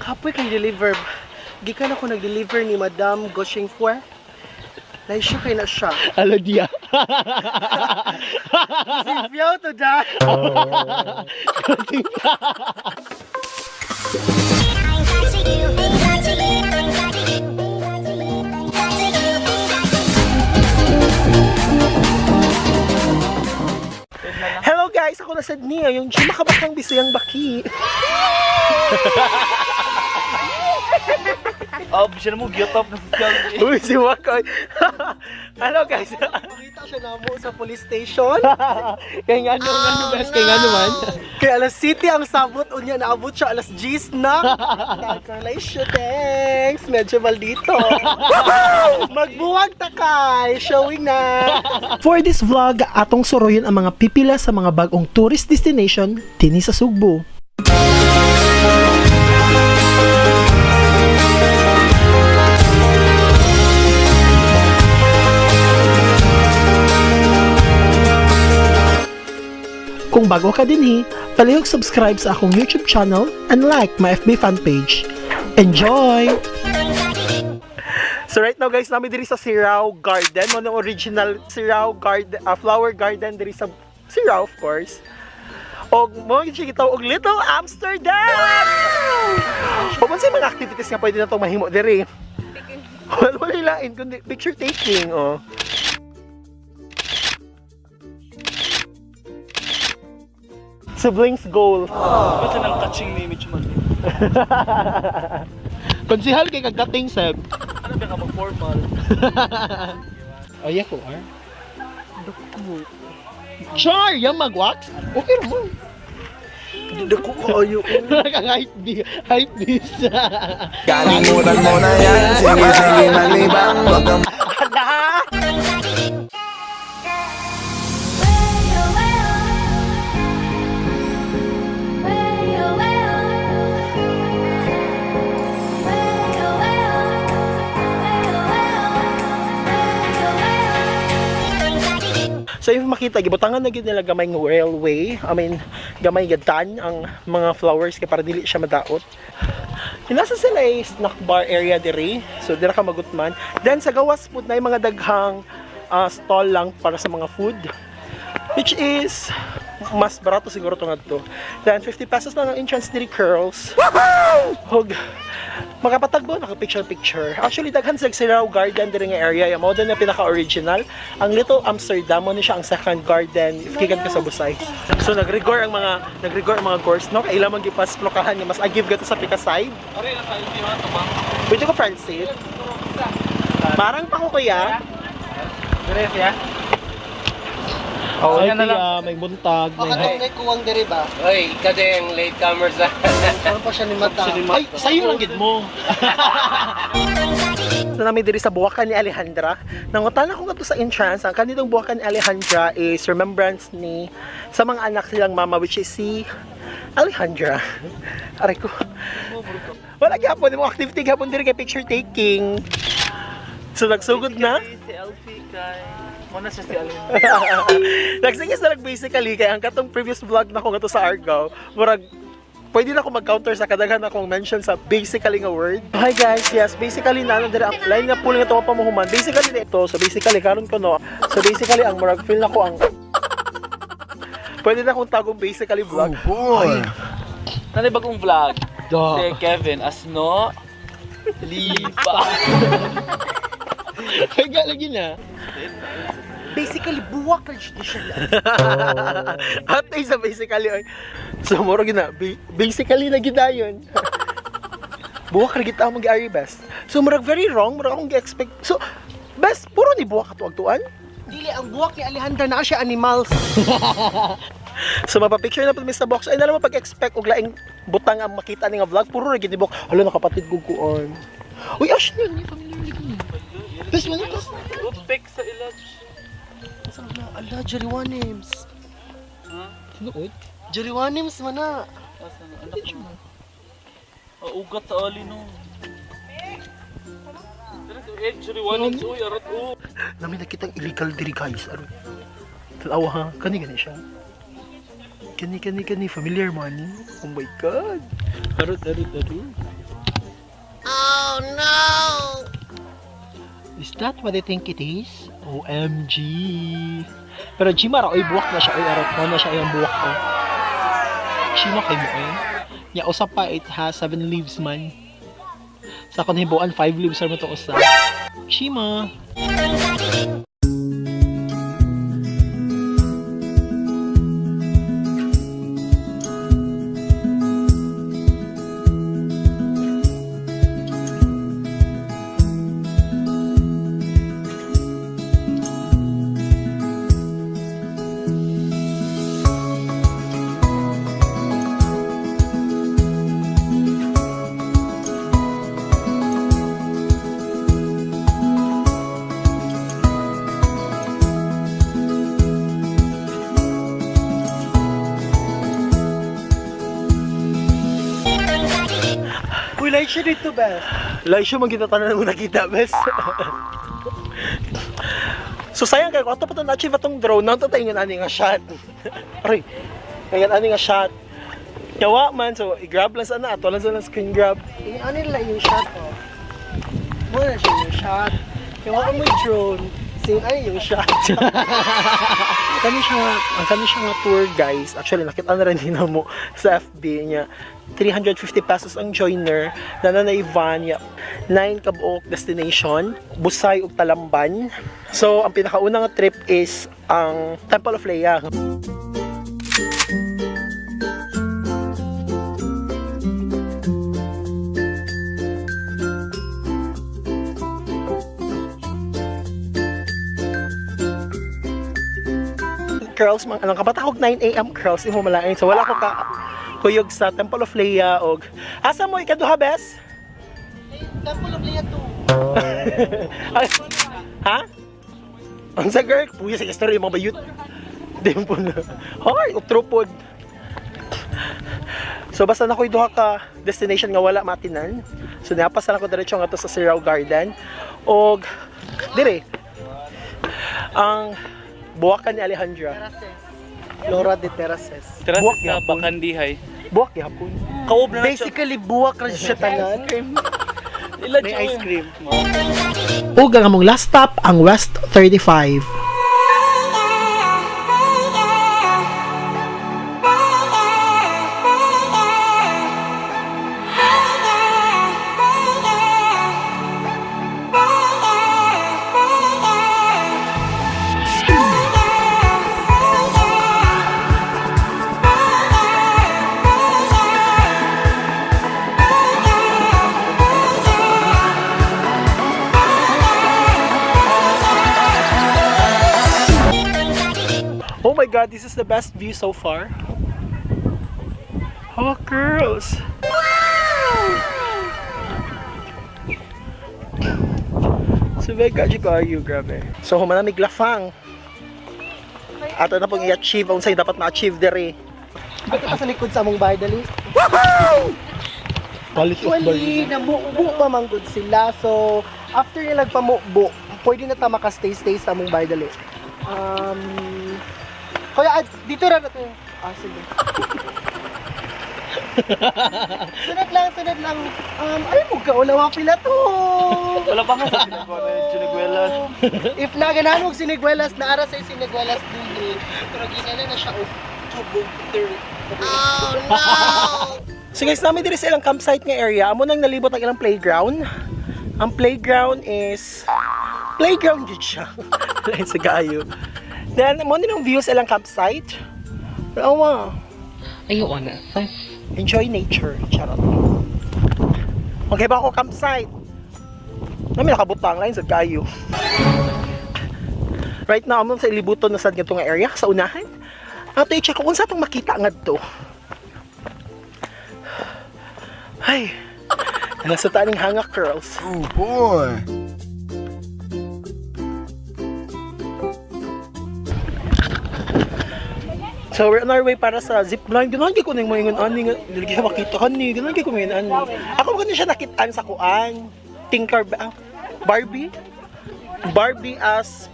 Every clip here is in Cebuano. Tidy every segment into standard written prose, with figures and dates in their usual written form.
Kapoy kay deliver. Gikan ako nag-deliver ni Madam Goching Fue. Laisyo kay na siya. Alodia. Si Fiao to die. Hello guys, ako na sa Nia, yung makabakang bisayang baki. Oh, siya na mo, get up na sa selfie. Uy, si Wakoy. Hello guys. Makita siya na mo sa police station. Kaya nga ano, nga best, kaya nga naman. Kay alas city ang sabot unya naabot siya alas 10 na. Laisyo, thanks. Medyo maldito. Magbuwag ta kay. Showing na. For this vlog, atong suruyon ang mga pipila sa mga bagong tourist destination dinhi sa Sugbo. Kung bago ka dinhi, palihog subscribe sa akong YouTube channel and like my FB fan page. Enjoy! So right now guys, nami diri sa Sirao Garden, mo ng original Sirao Garden, flower garden diri sa Sirao of course. Og mo gyud siya gitawag og Little Amsterdam. Ug unsay mga activities nga pwede natong mahimo diri? Wala wala lain kundi picture taking oh. Siblings goal. Ba't nang touching ni Mitch man? Konsihal kay kagdating seb. Ano ba ka mag-formal? Ay, ako, ar. Char, yung mag-wax? Okay naman. Dako kayo. Kang hype hype beast. Kalimutan mo na yan. Sige, sige, malibang. Wag kang Hala! So if makita, gibutangan na gid nila gamay nga railway. I mean, gamay nga dan ang mga flowers kay para dili siya madaot. Nasa sila eh, snack bar area diri. So dira ka magutman. Then sa gawas pud na mga daghang stall lang para sa mga food. Which is mas barato siguro to ngadto. Then 50 pesos lang ang entrance diri curls. Hug. Makapatagbo naka picture picture. Actually daghan sa Sirao Garden diri nga area. Ya mao na pinaka original. Ang Little Amsterdam mo ni siya ang second garden if gikan ka sa Busay. So nagrigor ang mga course no kay ilang man gipas plokahan nga mas agive gato sa pika side. Aray, nasa hindi mo ito ba? Pwede ko front seat. Parang pa ko kuya. Dire siya? Oo, Ay, yan na lang. kuya, may buntag, may Baka may kuwang diri ba? Oy, ikaw din, latecomers ah. Ano pa siya ni Mata? Ay, sa'yo lang gid mo. So namin diri sa buwakan ni Alejandra. Nangutan ako ngadto sa entrance. Ang kanitong buwakan ni Alejandra is remembrance ni sa mga anak silang mama which is si Alejandra. Aray ko. Wala gyapon mo activity gyapon diri kay picture taking. So nagsugod na. Si Elfie kay... Muna siya si Alin. Nagsige sa like basically kay ang katong previous vlog na ko ngadto sa Argao, murag pwede na ako mag-counter sa kadaghan akong mention sa basically nga word. Hi guys, yes, basically na dira ang line nga pool nga tuwa pamuhuman. Basically na ito, so basically karon ko no. So basically ang murag feel na ko ang pwede na akong tagong basically vlog. boy. Nanay bagong vlog. Duh. Si Kevin Asno. Lipa. Ay, galagi na. Basically, buwak lang siya. At isa basically ay. So murag na basically na gid dayon. Buwak ra gid ta mag ari best. So murag very wrong, murag akong gi-expect. So best puro ni buwak katuag-tuan. Dili, ang buwak ni Alejandra na siya animals. So mapapicture na pud mi sa box. Ay nalang mo pag-expect og laing butang ang makita ni nga vlog puro ra gid ni buwak. Hala nakapatid ko kuan. Uy, ash na ni familiar lagi ni. Best man best. Upek sa ilaj. Ala, Jerry Wanems. Tinuod. Jerry Wanems man na. Asa na? Anak mo. Ah, ugat sa ali no. Eh, Jerry Wanix, uy, arat o. Nami nakitang illegal diri guys. Aron. Tanawa ha, kani gani siya. Kani kani kani familiar mo ani. Oh my god. Arot arot arot. No! Is that what I think it is? OMG! Pero Gma ra, oy, buwak na siya, oy, arot mo na siya yung buwak ko. Chima kay mo eh. Ya usa pa, it has seven leaves man. Sa akong hibuan, five leaves ra mo to usa. Chima. Uy, like siya dito, best. Lai siya magkita tanan mo nakita, bes. So sayang kayo, ato pa to na-achieve atong drone, nato tayo nga ani nga shot. Aray, ngayon ani nga shot. Yawa man, so i-grab lang sana, ato lang sana screen grab. Yung ano nila yung shot, oh. Muna siya yung shot. Yung ako mo drone, sing ano yung shot. Kani siya, ang kani siya nga tour guys, actually nakita na rin din mo sa FB niya. 350 pesos ang joiner, na van niya. 9 kabuok destination, Busay ug Talamban. So ang pinakauna nga trip is ang Temple of Leia. Curls mga anong kabatahog 9 AM curls imo malain. So wala ko ka kuyog sa Temple of Leia og asa mo ikaduha, bes? Temple of Leia 2. Ay, ha? Ang sa girl, puya sa story mga bayut. Dimpo na. Hoy, utrupod. So basta na ko'y duha ka destination nga wala matinan. So napas na lang ko diretso nga to sa Sirao Garden og dire ang buwakan ni Alejandra. Terraces. Lora de Terraces. Tara Buwak sa yapon. Bakandihay. Buwak gihapon. Kaob na na siya. Basically, buwak ra siya tanan. Ila May siya. ice cream. Ug ang among last stop ang West 35. Oh my God, this is the best view so far. Oh, girls. So, my God, you are you, grabe. So, humanamig lafang. Ato na pong i-achieve ang sa'yo dapat ma-achieve dere. Ba't pa sa likod sa among bahay, dali? Quality of Actually, namubo pa man gud sila. So, after nila nagpamubo, pwede na ta maka-stay-stay sa among bahay, dali. Kuya, dito ra na to. Ah, sige. Sunod lang, sunod lang. Ay, mo ka, wala pila to. Wala pa nga sa Siniguelas. If naganahan og siniguelas, naara sa siniguelas dili. Pero ginana na siya og tubog third. So guys, namin diri sa ilang campsite nga area, amo nang nalibot ang ilang playground. Ang playground is playground jud siya. Lain sa gayo. Then mo ni view sa ilang campsite. Pero awa, Ayaw na. enjoy nature. Charot. Okay ba ako campsite? Nami nakabutang lain sa gayo. Right now, amo sa ilibuton na sad nga area sa unahan. Ato i-check ko kung sa atong makita ngadto. Ay, nasa taning hanga curls. Oh boy. So we're on our way para sa zipline. Ganahan kay ko ning moingon ani nga dili siya makita kani. Ganahan kay ko moingon ani. Ako man siya nakitaan sa kuan. Tinker Barbie. Barbie as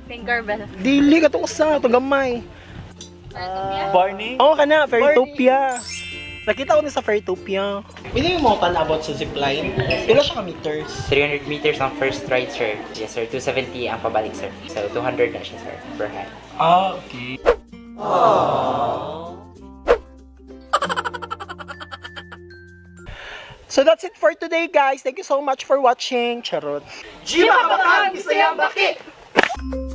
Tinkerbell. dili katong usa atong gamay. Barney? Oh kana Fairytopia. Nakita ko ni sa Fairtopia. Pwede yung mga about sa zipline? Pila siya ka meters? 300 meters ang first ride, sir. Yes, sir. 270 ang pabalik, sir. So, 200 na siya, sir, per head. Ah, okay. So that's it for today, guys. Thank you so much for watching. Charot. Gma Kabataan, Bisayang Baki!